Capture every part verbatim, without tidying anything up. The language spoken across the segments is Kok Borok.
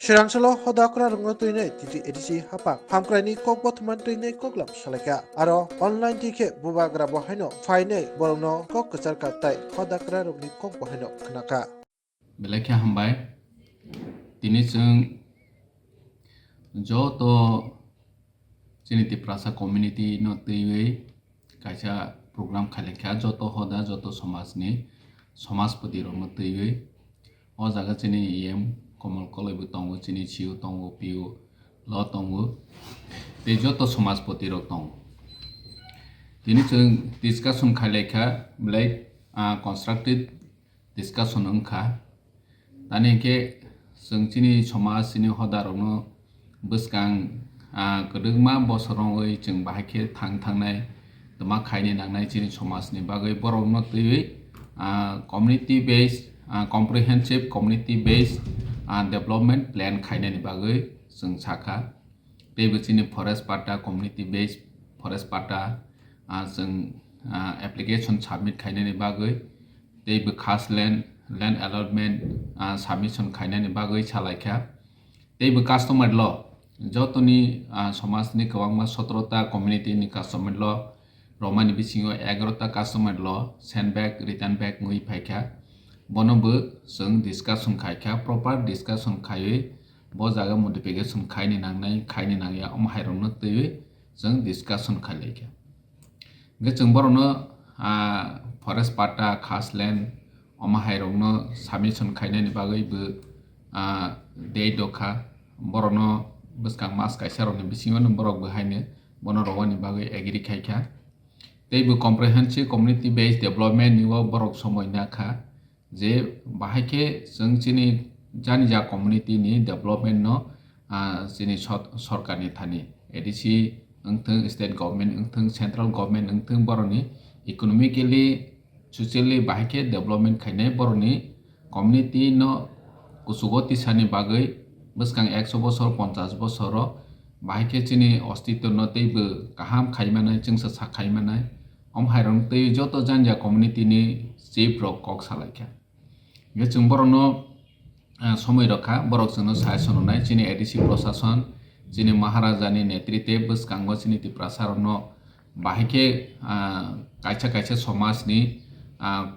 Serangsalo hoda kwrarokno twinai titi A D C hapang hamkraini kok bothomani twinai koklam salaikha. Aro online tikhe bubagra bo haino phainai borokno kok kwchar ka tai hoda kwrarokni kok bo haino khnakha. Belai khe hambai. Tini chwng joto chini Tiprasa community no twiwi kaisa program khailaikha, joto hoda, joto somajni somajpoti rokno twiwi. O jaga chini E M Komol Koloi bo tongo, chini C E O tongo, P O lo tongo, tei joto somajpoti rok tongo. Tini chwng discussion khailaikha, belai, ah, constructive discussion wngkha. Tani hinkhe chwng chini somaj, chini hoda rokno bwskang, ah, kwdwkma bosor wngwi chwng bahai khe thang thangnai, twma khaini nangnai chini somajni bagwi borokno twiwi, ah, community based, ah, comprehensive community based, ah, development plan khainani bagwi chwng sakha. Teibo chini forest patta, community based forest patta, ah, chwng, ah, application submit khainani bagwi, teibo khas land, land allotment, ah, submission khainani bagwi salaikha. Teibo customary law, jotoni, ah, somajni kwbangma sotro ta community ni customary law romani bisingo egaroh ta customary law send back, return back wngwi phaikha. Bono bo chwng discussion khaikha, proper discussion khaiwi bo jaga modification khaini nangnai, khaini nangya, omo hairokno twiwi chwng discussion khailaikha. Hingkhe chwng borokno, ah, forest patta, khas land, omo hairokno submission khainani bagwi bo, ah, date dokha. Borokno bwskang mas kaisa rokni bisingo no borok bo haino bono rwani bagwi agree khaikha. Tei bo comprehensive community based development ni o borok somoi nakha. Je bahai khe chwng chini jani ja community ni development no, ah, chini sot-, sorkar ni thani A D C wngthwng, state government wngthwng, central government wngthwng, borok ni economically, socially bahai khe development khainai, borok ni community no kuchugo tisani bagwi bwskang ekso bosor, ponchash bosor o bahai khe chini ostitw no teibo kaham khaimanai, chwngsa sak khaimanai. Omo hai rok tei joto janja community ni chief rok kok salaikha. Hingkhe chwng borokno, ah, somoi rokha, borok chwngno suggestion rwnai, chini A D C prosason, chini Maharaja ni netritwe bwskango chini Tiprasa rokno bahai khe, ah, kaisa kaisa somaj ni, ah,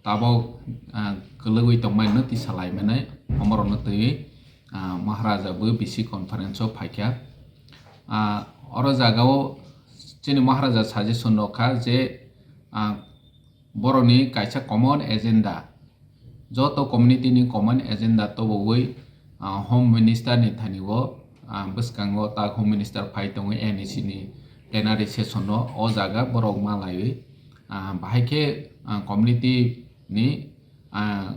tabok, ah, kwlwgwi tongmani no tisa lai manai, omo rokno twiwi, ah, Maharaja bo B C conference o phaikha. Ah, oro jaga o chini Maharaja suggestion rokha je, ah, borokni kaisa common agenda, joto community ni common agenda tobogwi, ah, Home Minister ni thani o, ah, bwskango tak Home Minister phai tongo N E C ni plenary session o, o jaga borok malaiwi, ah, bahai khe, ah, community ni, ah,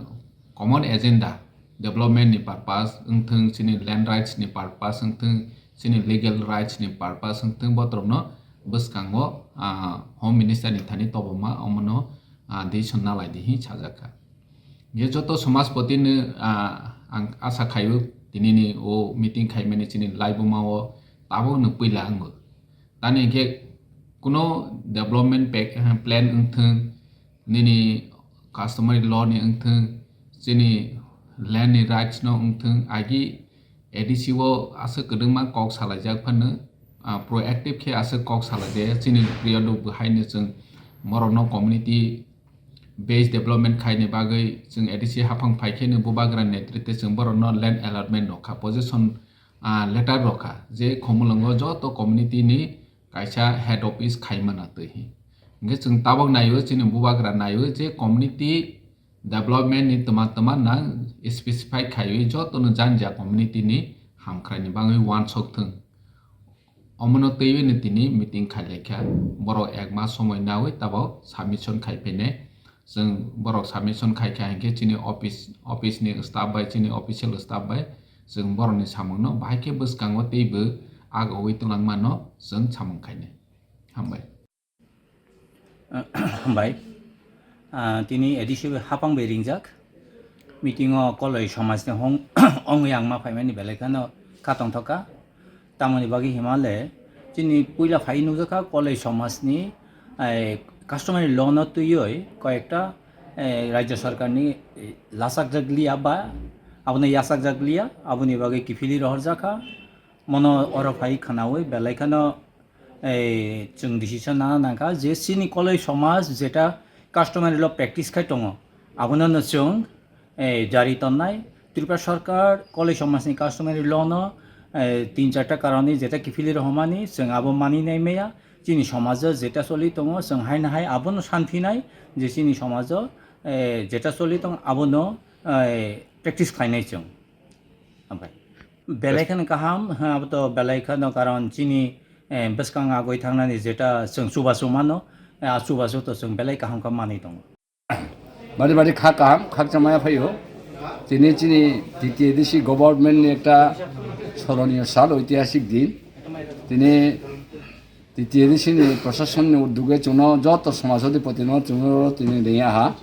common agenda, development ni purpose wngthwng, chini land rights ni purpose wngthwng, chini legal rights ni purpose wngthwng, botorokno bwskango, ah, Home Minister ni thani toboma omono, ah, decision nalai di hin sajakha. Je joto somajpoti no, ah, ang asa khaio tini ni o meeting khaimani chini laibuma o tabok no puila wngo. Tani hinkhe kuno development pack, eh, plan wngthwng, nini customary law ni wngthwng, chini land ni rights no wngthwng, agi A D C o aswk kwdwkma kok salaijak phano, ah, proactive khe aswk kok salaijaya. Chini period o bo haino chwng borokno community based development khaini bagwi chwng A D C haphang phai kheno bubagra netritwe chwng borokno land allotment rokha, possession, ah, letter rokha, je Khumulwngo joto community ni kaisa head office khaimana twi hi. Hingkhe chwng tabok naio, chini bubagra naio je community development ni twma twma nang specify khaiwi jotono janja community ni hamkraini bagwi uansuk thwng. Omono twiwi no tini meeting khailaikha, borok ek mas somoi nawi tabok submission khai phainai. Chwng borok submission khaikha hinkhe chini office, office ni staff bai, chini official staff bai chwng borokni samungno bahai khe bwskango teibo agogwi twlangmano chwng samung khainai. Hambai. Hambai. Ah, tini A D C bai hapang bai ringjak. Meeting o Koloi somaj ni hong-, ongwi ang ma phaimani belai kheno kha tongthokha. Tamoni bagwi himale chini puila phai nukjakha Koloi somaj ni, eh, customary law no twiwi koyekta, eh, rajya sarkar ni, eh, lachakjak liya ba Abono yachakjak liya, aboni bagwi kiphilwi rohorjak kha. Mono oro phai khwnaui belai kheno, eh, chwng decision nana nangkha je chini koloi somaj jeta customary law practice khai tongo, abono no chwng, eh, jari tonnai. Tripura Sarkar koloi somajni customary law no, eh, tin charta karoni jeta kiphilwi rohormani chwng abo mani nai maya. Chini somajo jeta choli tongo, chwng haino hai abono sanphinai je chini somajo, eh, jeta choli tongo abono, eh, practice khlainai chwng. Ampai belai kheno kaham, ha, abo to belai kheno, karon chini, eh, bwskang agoi thangnani jeta chwng chubachu mano, eh, a chubachu to chwng belai kaham khe manwi tongo. Bari bari kha kaham, khakchangmaya phaio. Tini chini T T A D C government ni ekta soroniyo sal, oitihasik din. Tini T T A D C ni proshasonni uddoge chwngno joto somaj adhipati no chwngno tini ringya ha.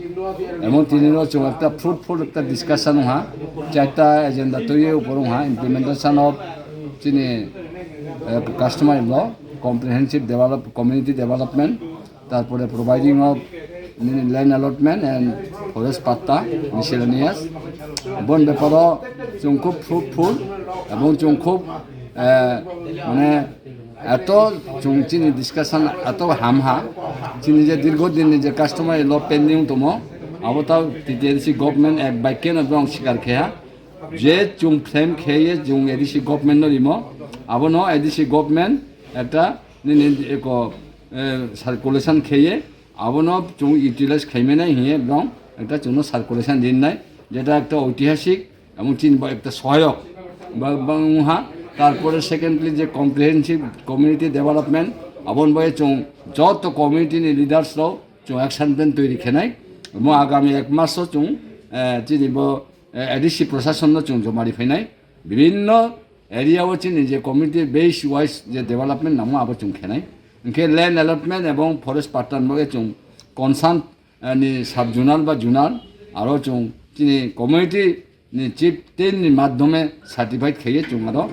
Emon tini no chwng ekta fruitful ekta discussion ha. Charta agenda twiwi upor ha, implementation of chini, eh, customary law, comprehensive develop, community development, tarpore providing of nini land allotment and forest patta, miscellaneous. Bon beparo chwng khub fruitful ebong chwng khub, eh, mane eto chwng chini discussion eto hamha, chini je dirgho din ni je customary law pending tomo, abo tao T T A D C government ek baikya no bong sikar kheya, je chwng frame kheye chwng A D C government no rimo, abono A D C government ekta nini eko, eh, circulation kheye, abono chwng utilize khaimanai hiye bong ekta chwngno circulation rinnai, jeta ekta oitihasik emon chini bo ekta sohayok ba, ba wngha. Tarpore secondly je comprehensive community development, abon bai chwng joto community ni leaders rok chwng action plan toiri khenai. Mo agami ek maso chwng, eh, chini bo, eh, A D C proshasonno chwng jomari phainai. Bibinno area o chini je community base wise je development nangma abo chwng khenai. Hwnkhe land allotment ebong forest patta ni bagwi chwng concern, eh, ni sub zonal ba zonal aro chwng chini community ni chieftain ni madhyome certified khaiye chwng aro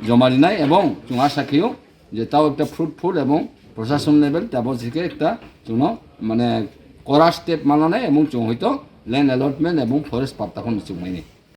joma rinai ebong chwng asa khaio je tao ekta fruitful ebong proshashan level tabo sikhe ekta chwngno mane kora step mananai ebong chwng hoito land allotment ebong forest patta khon chwngmaini.